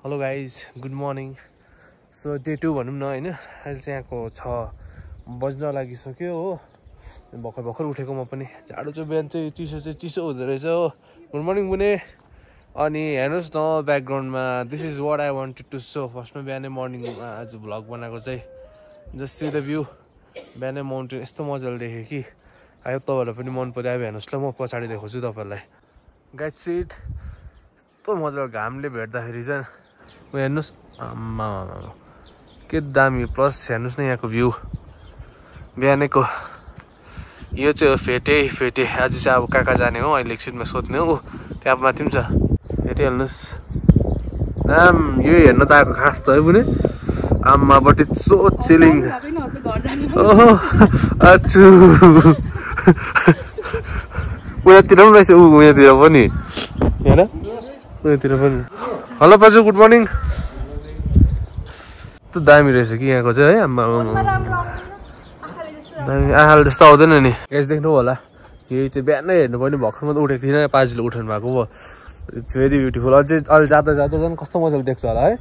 hello guys good morning so day 2 भनौँ न होइन अहिले चाहिँ यहाँको 6 बज्न लागिसक्यो हो भर्खर उठेको म पनि झाडु चाहिँ बिहान चाहिँ चिसो हुँदो रहेछ हो गुड मर्निङ बुने अनि हेर्नुहोस् न ब्याकग्राउन्डमा this is what I wanted to show फर्स्टमा बिहानै मर्निङमा आज भ्लग बनाएको चाहिँ जस्ट सी द भ्यू बिहानै माउन्टेन यस्तो मजाले देखेँ कि आयो तपाईँहरूलाई पनि मन पऱ्यो अब हेर्नुहोस् ल म पछाडि देखाउँछु तपाईँहरूलाई गाइड सिट यस्तो मजाको घामले भेट्दाखेरि चाहिँ हेर्नुहोस् आम्मा के दामी प्लस हेर्नुहोस् न यहाँको भ्यू बिहानैको यो चाहिँ हो फेटे आज चाहिँ अब कहाँ जाने हो अहिले एकछिनमा सोध्ने हो त्यहाँ माथि पनि छ हेरिहाल्नुहोस् यो हेर्न त आएको खास त है बुने आम्मा बट इट्स सो चिलिङ ओहो अच्छु उयातिर पनि रहेछ उयातिर पनि हेर उयातिर पनि हेलो बाजु गुड मर्निङ यस्तो दामी रहेछ कि यहाँको चाहिँ है आम्मा दामी आहाल जस्तो आउँदैन नि गाइस देख्नु होला यही चाहिँ बिहानै हेर्नु पनि भर्खर मात्रै उठेको थिइनँ पाजीले उठाउनु भएको हो इट्स भेरी ब्युटिफुल अझै अहिले जाँदा झन् कस्तो मजाले देख्छ होला है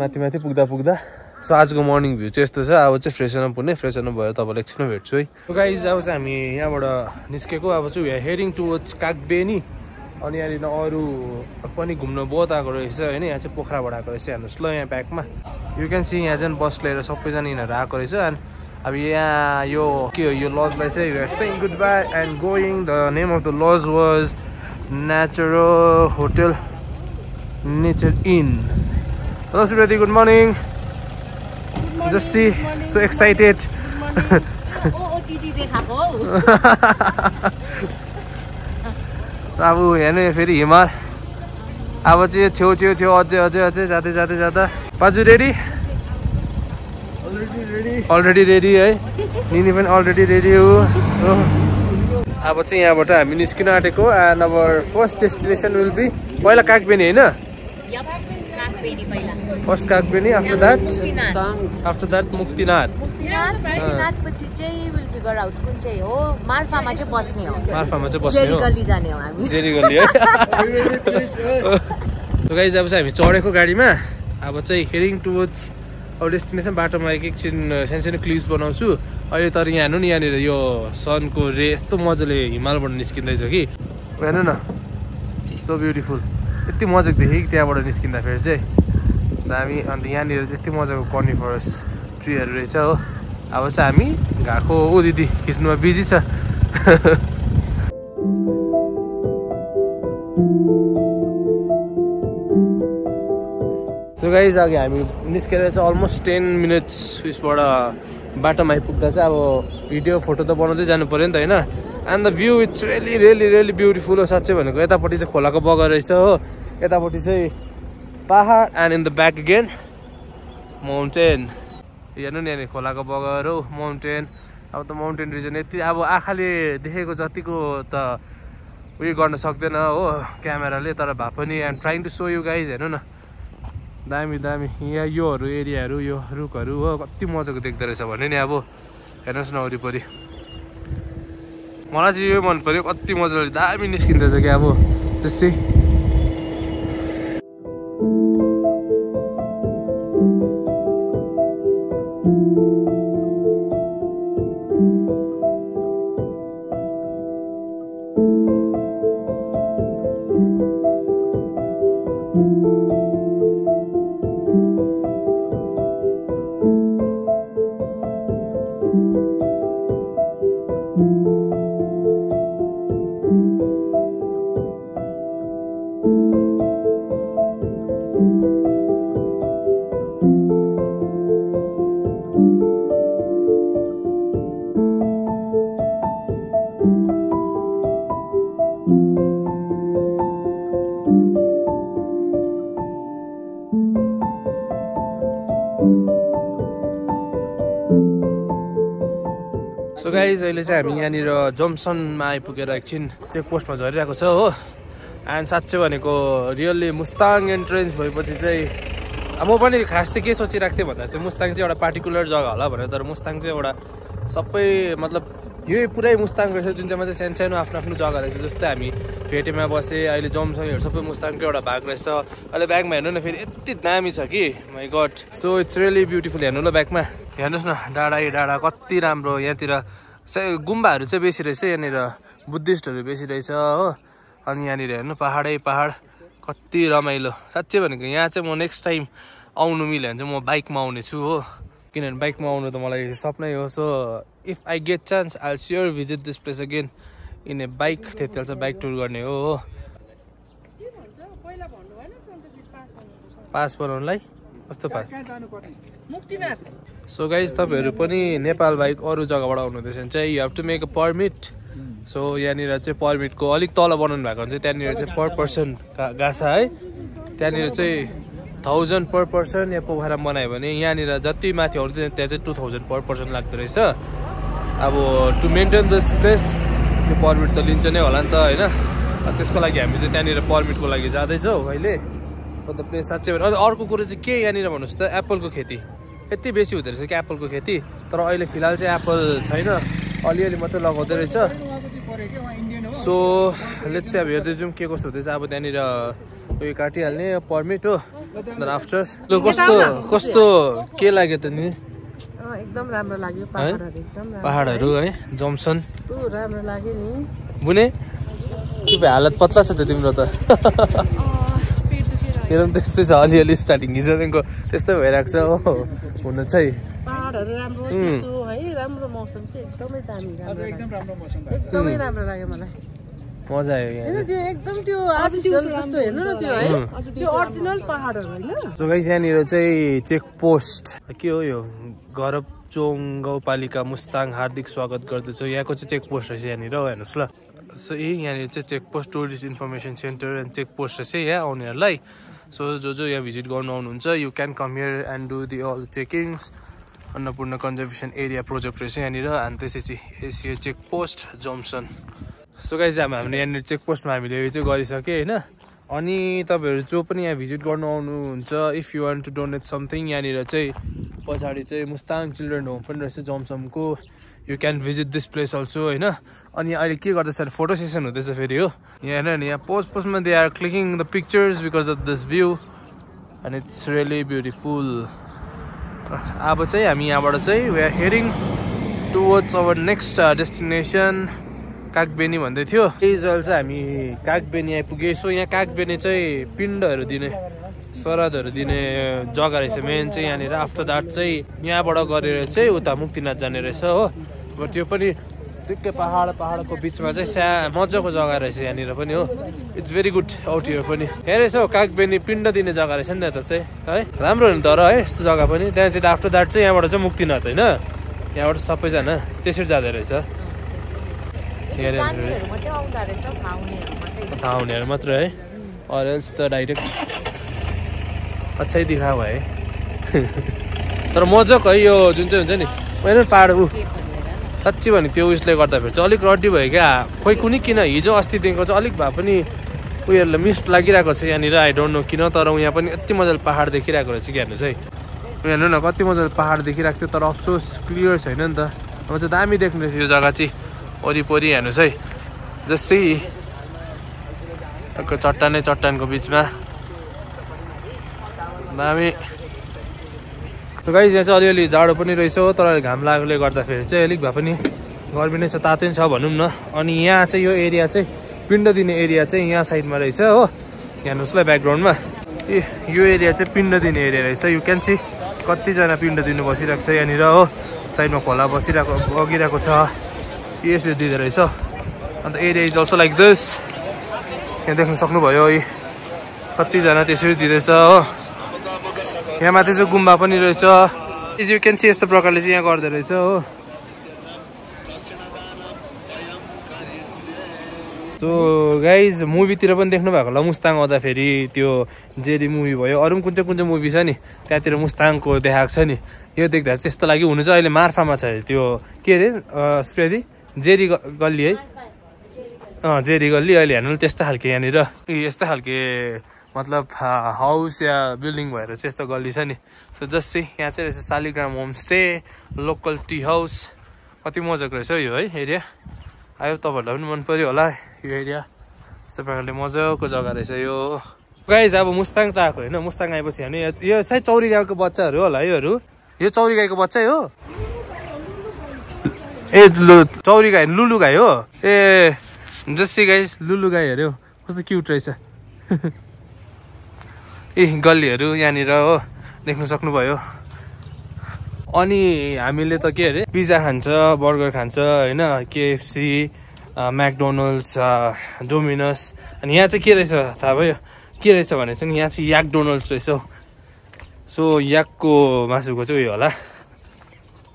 माथि पुग्दा सो आजको मर्निङ भ्यू चाहिँ यस्तो छ अब चाहिँ फ्रेसन अप भएर तपाईँलाई एकछिनमा भेट्छु है गाइस अब चाहिँ हामी यहाँबाट निस्केको अब चाहिँ we are heading towards Kagbeni अनि यहाँनिर अरू पनि घुम्न बहुत आएको रहेछ होइन यहाँ चाहिँ पोखराबाट आएको रहेछ हेर्नुहोस् ल यहाँ ब्याकमा यु क्यान सी यहाँ चाहिँ बस लिएर सबैजना यिनीहरू आएको रहेछ एन्ड अब यहाँ यो के हो यो लजलाई चाहिँ we are saying goodbye and going the name of the lodge was natural hotel nature inn hello Subrati good morning just see so excited अब हेर्नु फेरि हिमाल अब चाहिँ छेउ अझै जाँदा बाजु रेडी अलरेडी रेडी है निनी पनि अलरेडी रेडी हो अब चाहिँ यहाँबाट हामी निस्किन आँटेको and our first destination will be पहिला कागबेनी होइन first Kagbeni after that Muktinath पछि चाहिँ विल फिगर आउट कुन चाहिँ हो मार्फामा चाहिँ बस्ने हो जेरी गल्ली जाने हो हामी जेरी गल्ली है सो गाइस अब चाहिँ हामी चढेको गाडीमा अब चाहिँ हेडिङ टुवर्ड्स अब डेस्टिनेसन बाटोमा एकछिन सानो क्लिप्स बनाउँछु अहिले तर यहाँ हेर्नु नि यहाँनिर यो सनको रे यस्तो मजाले हिमालबाट निस्किँदैछ कि हेर्नु न सो ब्युटिफुल यति मजाको देखेँ कि त्यहाँबाट निस्किँदाखेरि चाहिँ दामी अन्त यहाँनिर चाहिँ यति मजाको कर्निफरस ट्रीहरू रहेछ हो अब चाहिँ हामी गएको ओ दिदी खिच्नुमा बिजी छ सो गाइज अघि हामी निस्केर चाहिँ अलमोस्ट 10 मिनट्स उयसबाट बाटोमा आइपुग्दा चाहिँ अब भिडियो फोटो त बनाउँदै जानु पऱ्यो नि त होइन and the view it's really beautiful हो साँच्चै भनेको यतापट्टि चाहिँ खोलाको बगर रहेछ हो यतापट्टि चाहिँ पहाड and in the back again mountain हेर्नु नि यहाँनिर खोलाको बगर हो माउन्टेन अब त माउन्टेन रिजन यति अब आँखाले देखेको जतिको त उयो गर्न सक्दैन हो क्यामेराले तर भए पनि I'm trying to show you guys हेर्नु न दामी यहाँ योहरू एरियाहरू यो रुखहरू हो कति मजाको देख्दो रहेछ भने नि अब हेर्नुहोस् न वरिपरि मलाई चाहिँ यो मन पऱ्यो कति मजाले दामी निस्किँदैछ कि अब त्यस्तै सो गाइज अहिले चाहिँ हामी यहाँनिर जम्सनमा आइपुगेर एकछिन चेक पोस्टमा झरिरहेको छ हो एन्ड साँच्चै भनेको रियल्ली मुस्ताङ एन्ट्रेन्स भएपछि चाहिँ म पनि खास चाहिँ के सोचिरहेको थिएँ भन्दा चाहिँ मुस्ताङ चाहिँ एउटा पार्टिकुलर जग्गा होला भनेर तर मुस्ताङ चाहिँ एउटा सबै मतलब यो पुरै मुस्ताङ रहेछ जुन चाहिँ चाहिँ सानो सानो आफ्नो आफ्नो जग्गा रहेछ जस्तै हामी फेटेमा बसे अहिले जमसङहरू सबै मुस्ताङको एउटा भाग रहेछ अहिले ब्यागमा हेर्नु न फेरि यति दामी छ कि my God so it's really beautiful हेर्नु ल ब्यागमा हेर्नुहोस् न डाँडा कति राम्रो यहाँतिर गुम्बाहरू चाहिँ बेसी रहेछ यहाँनिर बुद्धिस्टहरू बेसी रहेछ हो अनि यहाँनिर हेर्नु पहाडै पहाड कति रमाइलो साँच्चै भनेको यहाँ चाहिँ म नेक्स्ट टाइम आउनु मिल्यो भने चाहिँ म बाइकमा आउने छु हो किनभने बाइकमा आउनु त मलाई सपनै हो so if I get chance I sure visit this place again in a bike त्यति बेला चाहिँ बाइक टुर गर्ने हो पास बनाउनुलाई कस्तो पास सो गाइज तपाईँहरू पनि नेपाल बाइक अरू जग्गाबाट आउनुहुँदैछ भने चाहिँ you have to make a permit so यहाँनिर चाहिँ पर्मिटको अलिक तल बनाउनु भएको हुन्छ त्यहाँनिर चाहिँ पर पर्सन गासा है त्यहाँनिर चाहिँ 1000 पर पर्सन या पोखरामा बनायो भने यहाँनिर जति माथि आउँदैन त्यहाँ चाहिँ 2000 पर पर्सन लाग्दो रहेछ अब टु मेन्टेन दिस प्लेस यो पर्मिट त लिन्छ नै होला नि त होइन त्यसको लागि हामी चाहिँ त्यहाँनिर पर्मिटको लागि जाँदैछौँ अहिले त प्लेस साँच्चै भने अनि अर्को कुरो चाहिँ के यहाँनिर भन्नुहोस् त एप्पलको खेती यति बेसी हुँदो रहेछ कि एप्पलको खेती तर अहिले फिलहाल चाहिँ एप्पल छैन अलिअलि मात्रै लगाउँदै रहेछ सो लेट्स चाहिँ अब हेर्दै जाउँ के कस्तो हुँदैछ अब त्यहाँनिर उयो काटिहाल्ने पर्मिट हो आफ्टर ल कस्तो के लाग्यो त नि एकदम राम्रो लाग्यो पहाडहरू है जम्सन राम्रो लाग्यो नि बुने के भयो हालत पत्ला छ त तिम्रो त हेरौँ त्यस्तै छ अलिअलि स्टार्टिङ हिजोदेखिको त्यस्तै भइरहेको छ हो हुन चाहिँ पहाडहरू राम्रो चिसो है राम्रो मौसम चाहिँ एकदमै दामी एकदमै राम्रो लाग्यो मलाई मजा आयो यहाँ त्यो एकदम त्यो आर्टिफिसियल जस्तो हेर्नु न त्यो है त्यो ओरिजिनल पहाडहरू हैन सो गाइस यहाँनिर चाहिँ चेक पोस्ट के हो यो गरबचोङ गाउँपालिका मुस्ताङ हार्दिक स्वागत गर्दछु यहाँको चाहिँ चेक पोस्ट रहेछ यहाँनिर हो हेर्नुहोस् ल सो यहाँनिर चाहिँ check post tourist information centre and check post रहेछ यहाँ आउनेहरूलाई सो जो यहाँ भिजिट गर्नु आउनुहुन्छ you can come here and do the all checkings Annapurna conservation area project रहेछ यहाँनिर अनि त्यसपछि ACA check post Jomsom so guys अब हामीले यहाँनिर चेक पोस्टमा हामीले यो चाहिँ गरिसक्यो होइन अनि तपाईँहरू जो पनि यहाँ भिजिट गर्नु आउनुहुन्छ if you want to donate something यहाँनिर चाहिँ पछाडि चाहिँ मुस्ताङ चिल्ड्रेन होम पनि रहेछ जमसमको you can visit this place also होइन अनि अहिले के गर्दैछ भने फोटो सेसन हुँदैछ फेरि हो यहाँ हेर्नु नि यहाँ पोस्टमा they are clicking the pictures because of this view and it's really beautiful अब चाहिँ हामी यहाँबाट चाहिँ we are heading towards our next destination Kagbeni भन्दै थियो हिजो चाहिँ हामी कागबेनी आइपुगे सो यहाँ कागबेनी चाहिँ पिण्डहरू दिने श्राद्धहरू दिने जग्गा रहेछ मेन चाहिँ यहाँनिर आफ्टर द्याट चाहिँ यहाँबाट गरेर चाहिँ उता मुक्तिनाथ जाने रहेछ हो बट त्यो पनि ठिक्कै पहाडको बिचमा चाहिँ मजाको जग्गा रहेछ यहाँनिर पनि हो it's very good out here पनि हेरेछ हौ कागबेनी पिण्ड दिने जग्गा रहेछ नि त यता चाहिँ है राम्रो हो नि तर है यस्तो जग्गा पनि त्यहाँ चाहिँ आफ्टर द्याट चाहिँ यहाँबाट चाहिँ मुक्तिनाथ होइन यहाँबाट सबैजना त्यसरी जाँदो रहेछ थाहा हुनेहरू मात्रै है अरेल्स त डाइरेक्ट अच्छै दिखाएको है तर मजाको है यो जुन चाहिँ हुन्छ नि होइन पाहाड साँच्ची भने त्यो उयसले गर्दाखेरि चाहिँ अलिक रड्डी भयो क्या खोइ कुनै किन हिजो अस्तिदेखिको चाहिँ अलिक भए पनि उयोहरूलाई मिस्ट लागिरहेको छ यहाँनिर आई डोन्ट नो किन तर यहाँ पनि यति मजाले पाहाड देखिरहेको रहेछ कि हेर्नुहोस् है हेर्नु न कति मजाले पाहाड देखिरहेको थियो तर अफसोस क्लियर छैन नि त अब चाहिँ दामी देख्ने रहेछ यो जग्गा चाहिँ वरिपरि हेर्नुहोस् है जस्तै चट्टानको बिचमा दामी सो गाइस यहाँ चाहिँ अलिअलि जाडो पनि रहेछ हो तर घाम लागेकोले गर्दाखेरि चाहिँ अलिक भए पनि गर्मी नै छ तातै छ भनौँ न अनि यहाँ चाहिँ यो एरिया चाहिँ पिण्ड दिने एरिया चाहिँ यहाँ साइडमा रहेछ हो हेर्नुहोस् ल ब्याकग्राउन्डमा यो एरिया चाहिँ पिण्ड दिने एरिया रहेछ यु क्यान सी कतिजना पिण्ड दिनु बसिरहेको छ यहाँनिर हो साइडमा खोला बगिरहेको छ यसरी दिँदो रहेछ अन्त area is also like this यहाँ देख्न सक्नुभयो कतिजना त्यसरी दिँदैछ हो यहाँ माथि चाहिँ गुम्बा पनि रहेछ यु क्यान सी यस्तो प्रकारले चाहिँ यहाँ गर्दो रहेछ हो सो गाइज मुभीतिर पनि देख्नु भएको होला मुस्ताङ आउँदाखेरि त्यो जेरी मुभी भयो अरू पनि कुन चाहिँ मुभी छ नि त्यहाँतिर मुस्ताङको देखाएको छ नि यो देख्दा त्यस्तो लागि हुनु चाहिँ अहिले मार्फामा छ त्यो के अरे स्प्रेदी जेरी गल्ली है जेरी गल्ली अहिले हेर्नु त्यस्तो खालके यहाँनिर यस्तो खालके मतलब हाउस या बिल्डिङ भएर चाहिँ यस्तो गल्ली छ नि सो जस्तै यहाँ चाहिँ रहेछ Shaligram homestay local tea house कति मजाको रहेछ यो है एरिया आयो तपाईँहरूलाई पनि मन पर्यो होला यो एरिया यस्तो प्रकारले मजाको जग्गा रहेछ यो गाइज अब मुस्ताङ त आएको होइन मुस्ताङ आएपछि हामी यो सायद चौरी गाईको बच्चाहरू होला योहरू यो चौरी गाईको बच्चा हो ए चौरी गाई लुलु गाई हो ए जस्सी गाई लुलु गाई हेऱ्यो कस्तो क्युट रहेछ ए गल्लीहरू यहाँनिर हो देख्न सक्नुभयो अनि हामीले त के अरे पिज्जा खान्छ बर्गर खान्छ होइन केएफसी म्याकडोनल्ड्स डोमिनोस अनि यहाँ चाहिँ के रहेछ थाहा भयो के रहेछ भने चाहिँ यहाँ चाहिँ याकडोनल्ड्स रहेछ सो याकको मासुको चाहिँ उयो होला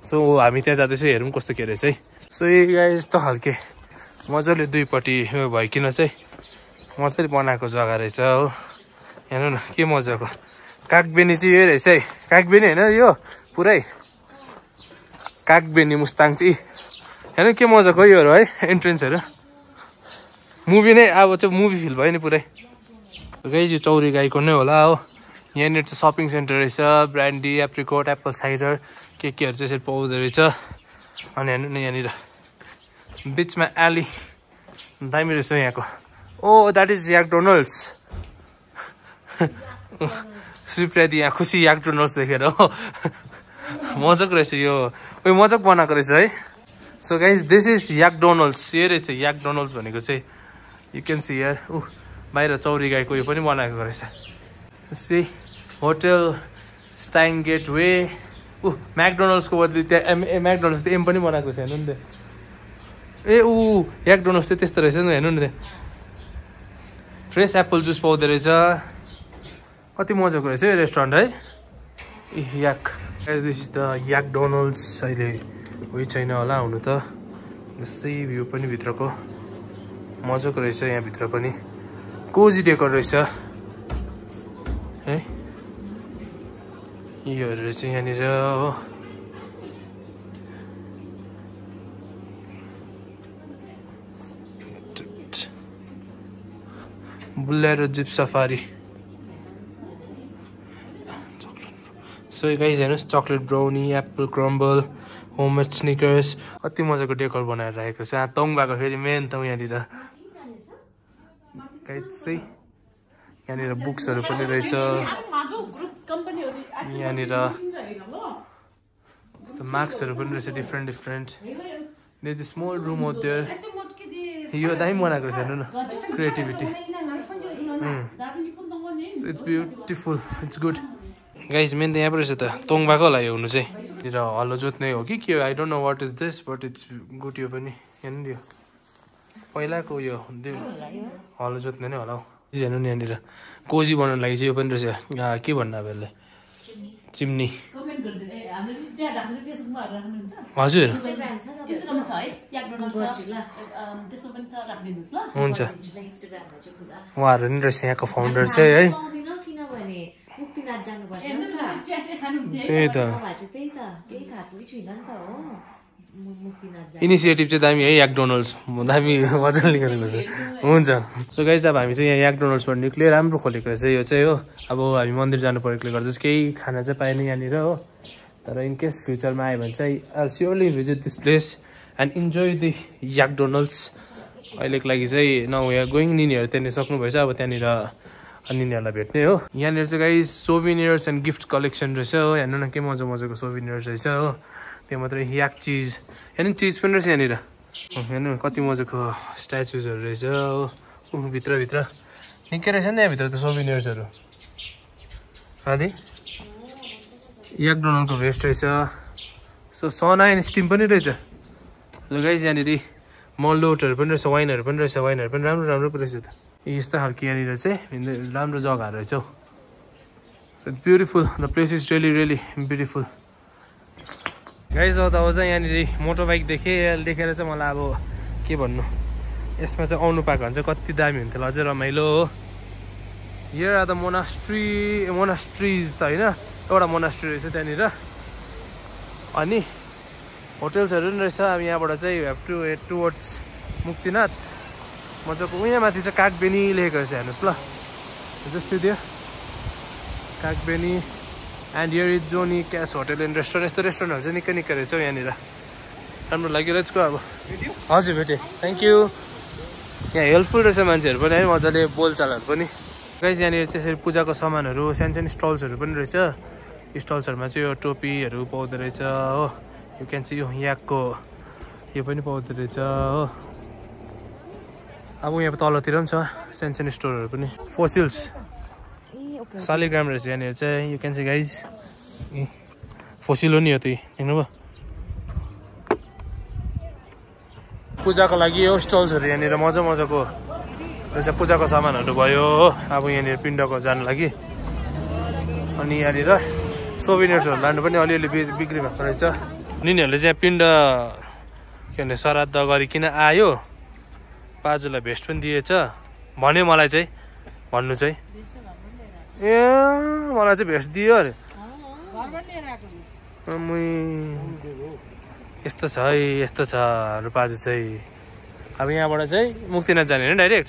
सो हामी त्यहाँ जाँदैछौँ हेरौँ कस्तो के रहेछ है सो यही यस्तो खालके मजाले दुईपट्टि उयो भइकन चाहिँ मजाले बनाएको जग्गा रहेछ हो हेर्नु न के मजाको कागबेनी चाहिँ यही रहेछ है कागबेनी होइन यो पुरै कागबेनी मुस्ताङ चाहिँ हेर्नु के मजाको योहरू है एन्ट्रेन्सहरू मुभी नै अब चाहिँ मुभी फिल भयो नि पुरै गाई यो चौरी गाईको नै होला हो यहाँनिर चाहिँ सपिङ सेन्टर रहेछ ब्रान्डी एप्रिकोट एप्पल साइडर केहरू चाहिँ यसरी पाउँदो रहेछ अनि हेर्नु न यहाँनिर बिचमा एली दामी रहेछ यहाँको ओ द्याट इज याकडोनल्ड्स सुप्रियादी यहाँ खुसी याकडोनल्ड्स देखेर हो मजाको रहेछ यो उयो मजाको बनाएको रहेछ है सो गाइज दिस इज याकडोनल्ड्स यो रहेछ याकडोनल्ड्स भनेको चाहिँ यु क्यान सी हियर बाहिर चौरी गाईको यो पनि बनाएको रहेछ सी होटल स्टाइङ गेटवे म्याकडोनल्ड्सको बदली त्यहाँ म्याकडोनल्ड्स एम पनि बनाएको छ हेर्नु नि त्यहाँ ए याकडोनल्ड्स चाहिँ त्यस्तो रहेछ नि हेर्नु नि त्यहाँ फ्रेस एप्पल जुस पाउँदो रहेछ कति मजाको रहेछ यो रेस्टुरेन्ट है याक दिस इज द याकडोनल्ड्स अहिले उयो छैन होला हुनु त यसै भ्यू पनि भित्रको मजाको रहेछ यहाँभित्र पनि कोजी डेकोर रहेछ है योहरू रहेछ यहाँनिर हो Bolero jeep safari so guys हेर्नुहोस् chocolate brownie apple crumble homemade Snickers कति मजाको डेकोर बनाएर राखेको छ तोङबाको फेरि मेन त यहाँनिर गाइज चाहिँ यहाँनिर बुक्सहरू पनि रहेछ यहाँनिर यस्तो मार्क्सहरू पनि रहेछ different different there is a small room out there यो दामी बनाएको रहेछ हेर्नु न creativity it's beautiful it's good guys man त यहाँ पो रहेछ त तोङबाको होला यो हुनु चाहिँ र हलो जोत्ने हो कि के I don't know what is this but it's good यो पनि हेर्नु यो पहिलाको यो हलो जोत्ने नै होला हौ हेर्नु नि यहाँनिर कोजी बनाउनु लागि चाहिँ यो पनि रहेछ के भन्नु अब यसलाई चिम्नी हजुर हुन्छ उहाँहरू नि रहेछ यहाँको फाउन्डर चाहिँ है त्यही त इनिसिएटिभ चाहिँ दामी है याकडोनल्ड्स दामी मजाले गरेको छ हुन्छ सो गाइज अब हामी चाहिँ यहाँ याकडोनल्ड्सबाट निक्लियो राम्रो खोलेको रहेछ यो चाहिँ हो अब हामी मन्दिर जानु परेकोले गर्दा चाहिँ केही खाना चाहिँ पाएन यहाँनिर हो तर इनकेस फ्युचरमा आयो भने चाहिँ I surely visit this place and enjoy the Yak Donald's अहिलेको लागि चाहिँ नाउ वी आर गोइङ निनीहरू त्यहाँनिर सक्नुभएछ अब त्यहाँनिर निनीहरूलाई भेट्ने हो यहाँनिर चाहिँ guys souvenirs and gift collection रहेछ हो हेर्नु न के मजाको सोभिनियर्स रहेछ हो त्यो मात्रै याक चिज हेर्नु चिज पनि रहेछ यहाँनिर हेर्नु कति मजाको स्ट्याचुजहरू रहेछ हो भित्रभित्र निकै रहेछ नि यहाँभित्र त सोभिनियर्सहरू आदि याकडोनल्डको भेस्ट रहेछ सो सना एन्ड स्टिम पनि रहेछ ल गाइज यहाँनिर मल्लोटहरू पनि रहेछ वाइनहरू पनि रहेछ वाइनहरू पनि राम्रो राम्रो रहेछ त यस्तो खालको यहाँनिर चाहिँ राम्रो जग्गाहरू रहेछ हौ it's beautiful the place is really really beautiful guys आउँदा यहाँनिर मोटर बाइक देखेर चाहिँ मलाई अब के भन्नु यसमा चाहिँ आउनु पाएको भने चाहिँ कति दामी हुन्थ्यो अझै रमाइलो हो हियर आर द मोनास्ट्रिज त होइन एउटा मोनास्ट्री रहेछ त्यहाँनिर अनि होटल्सहरू पनि रहेछ अब यहाँबाट चाहिँ you have to head towards Muktinath मजाको यहाँ माथि चाहिँ कागबेनी लेखेको रहेछ हेर्नुहोस् ल जस्तै त्यो Kagbeni and here is Johnny cash hotel and restaurant यस्तो रेस्टुरेन्टहरू चाहिँ निकै रहेछ यहाँनिर राम्रो लाग्यो लेट्स गो अब हजुर भेटेँ थ्याङ्क यू यहाँ हेल्पफुल रहेछ मान्छेहरू पनि है मजाले बोलचालहरू पनि गाइस यहाँनिर चाहिँ यसरी पूजाको सामानहरू सानो स्टल्सहरू पनि रहेछ स्टल्सहरूमा चाहिँ यो टोपीहरू पाउँदो रहेछ हो यु क्यान सी यो याकको यो पनि पाउँदो रहेछ हो अब यहाँ तलतिर पनि छ सानो स्टोरहरू पनि फोसिल्स शालिग्राम रहेछ यहाँनिर चाहिँ you can see guys fossil हो नि यो त देख्नुभयो पूजाको लागि यो स्टल्सहरू यहाँनिर मजाको चाहिँ पूजाको सामानहरू भयो हो अब यहाँनिर पिण्डको जानु लागि अनि यहाँनिर सोभिनियर्सहरू लानु पनि अलिअलि बिक्री भएको रहेछ निनीहरूले चाहिँ पिण्ड के भने श्राद्ध गरिकन आयो बाजुलाई भेस्ट पनि दिएछ भन्यो मलाई चाहिँ भन्नु चाहिँ ए मलाई चाहिँ भेस्ट दियो अरे यस्तो छ है यस्तो छ रुपाजु चाहिँ अब यहाँबाट चाहिँ मुक्तिनाथ जाने होइन डाइरेक्ट